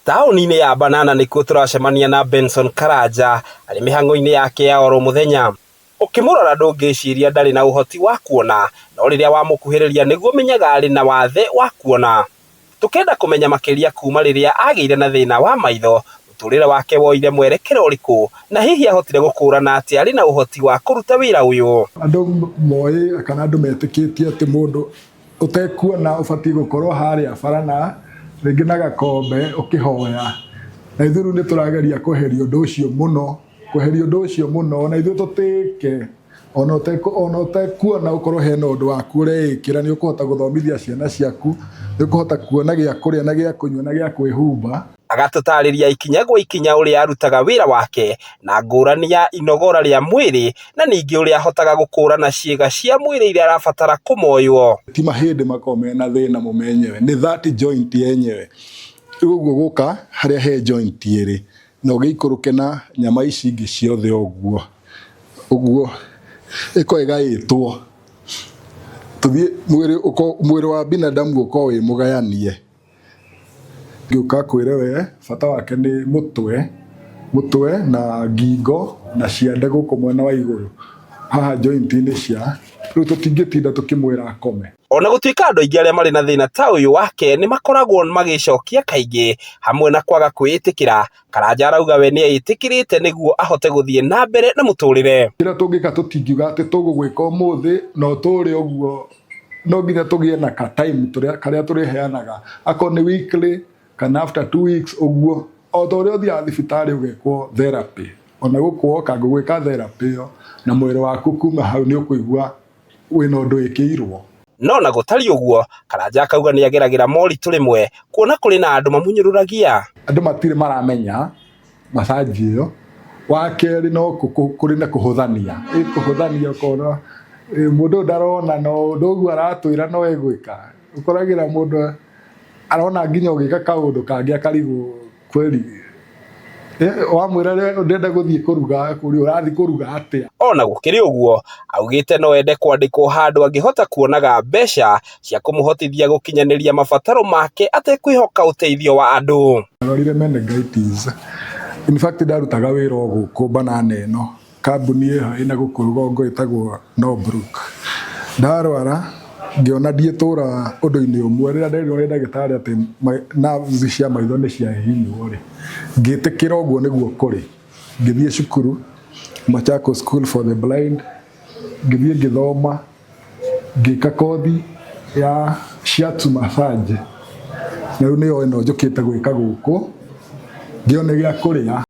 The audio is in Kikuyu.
Taũni-inĩ ya Banana nĩkuo tũracemania na Benson Karanja arĩ mĩhang'o-inĩ yake ya oro mũthenya. Ũkĩmũrora ndũngĩciria ndarĩ na ũhoti wa kuona, no rĩrĩa wamũkuhĩrĩria nĩguo ũmenyaga arĩ na wathe wa kuona. Tũkenda kũmenya makĩria kuma rĩrĩa agĩire na thĩna wa maitho, mũtũrĩre wake woire mwerekero ũrĩkũ, na hihi ahotire gũkũrana atĩ arĩ na ũhoti wa kũruta wĩra ũyũ. Andũ moĩ kana andũ metĩkĩtie atĩ mũndũ ũtekuona ũbatiĩ gũkorwo harĩa bara na rĩngĩ na gakombe ũkĩhoya. Na ithuĩ rĩu nĩ tũrageria kweheria ũndũ ũcio mũno, kweheria ũndũ ũcio mũno na ithuĩ tũtĩke ona ũtekuona ũkorwo hena ũndũ waku ũreĩkĩra nĩ ũkũhota gũthomithia ciana ciaku, nĩ ũkũhota kuona gĩa kũrĩa na gĩa kũnyua na gĩa kwĩhumba. Agatũtarĩria ikinya gwa ikinya ũrĩa arutaga wĩra wake na ngũrani ya inogora rĩa mwĩrĩ na ningĩ ũrĩa ahotaga gũkũrana ciĩga cia mwĩrĩ iria arabatara kũmoywo. Ti mahĩndĩ makoragwo mena thĩna mo menyewe, nĩ that joint yenyewe. Rĩu ũguo gũka harĩa he joint ĩrĩ na ũgĩikũrũke na nyama ici ingĩ ciothe ũguo ũguo ĩkorwo ĩgaĩtwo tũthiĩ mwĩrĩ mwĩrĩ wa binadamu ũkorwo wĩ mũgayanie. Ngĩũka kwĩre we bata wake nĩ mũtwe, mũtwe na ngingo na ciande gũkũ mwena wa igũrũ haha joint-inĩ cia rĩu tũtingĩtinda tũkĩmwĩra akome. Ona gũtuĩka andũ aingĩ arĩa marĩ na thĩna ta ũyũ wake nĩ makoragwo magĩcokia kaingĩ hamwe na kwaga kwĩĩtĩkĩra, Karanja arauga we nĩeĩtĩkĩrĩte nĩguo ahote gũthiĩ na mbere na mũtũrĩre. Kĩrĩa tũngĩka tũtingiuga atĩ tũgũgwĩka ũmũthĩ na ũtũre ũguo, no nginya tũgĩe na ka time karĩa tũrĩheanaga akorwo nĩ weekly kana after 2 weeks ũguo, o ta ũrĩa ũthiaga thibitarĩ ũgekwo therapy, ona gũkũ woka ngũgwĩka therapy ĩyo na mwĩrĩ waku kuma hau nĩ ũkũigua wĩna ũndũ wĩkĩirwo. No na gũtariĩ ũguo, Karanja akauga nĩ ageragĩra moritũ rĩmwe kuona kũrĩ na andũ mamunyũrũragia. Andũ matirĩ maramenya massage ĩyo. Wa kerĩ no kũrĩ na kũhũthania, kũhũthania ũkona mũndũ ũyũ ndarona no ũndũ ũguo aratwĩra no egwĩka. Ũkoragĩra mũndũ arona nginya ũgĩka kaũndũ kangĩ akarigwo kweli wamwĩra ndĩrenda gũthiĩ kũruga akũria ũrathiĩ kũruga atĩa. Ona gũkĩrĩ ũguo, augĩte no ende kwandĩkwo handũ angĩhota kuonaga mbeca cia kũmũhotithia gũkinyanĩria mabataro make atekwĩhoka ũteithio wa andũ. Ndarwarire meningitis. In fact ndarutaga wĩra o gũkũ Banana ĩno, kambuni ĩho ĩna gũkũ rũgongo ĩtagwo Norbrook. Ndarwara ngĩona ndiĩtũra ũndũ-inĩ ũmwe, rĩrĩa nderirwo nĩ ndagĩtarĩ atĩ nerves cia maitho nĩ ciahihinywo rĩ, ngĩtĩkĩra ũguo nĩguo kũrĩ. Ngĩthiĩ cukuru Machakos School for the Blind, ngĩthiĩ ngĩthoma, ngĩka kothi ya shiatsu massage, na rĩu nĩyo ĩno njũkĩte gwĩka gũkũ, ngĩone gĩa kũrĩa.